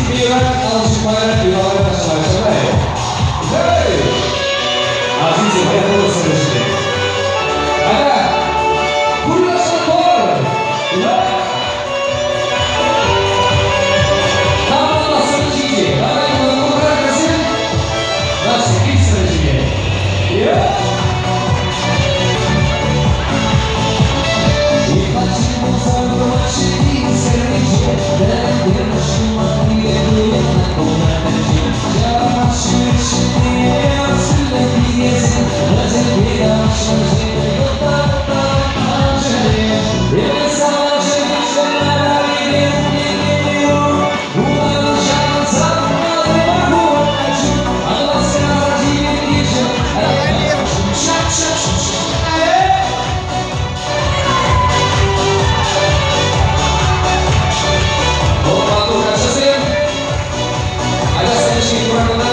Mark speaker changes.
Speaker 1: Сикме юрать, алӑ ҫупма юрать, юрлама ташлама юрать. Эй! Арҫынсем паян сӗрӗшне. Ага! Курнашка тор! Камалла сӑрӑ ҫинче. Давай курнашка кӗрсен. Настя, кил сӑрӑ ҫине. Маттур каччӑсем! Ачасем ӗҫе куракана.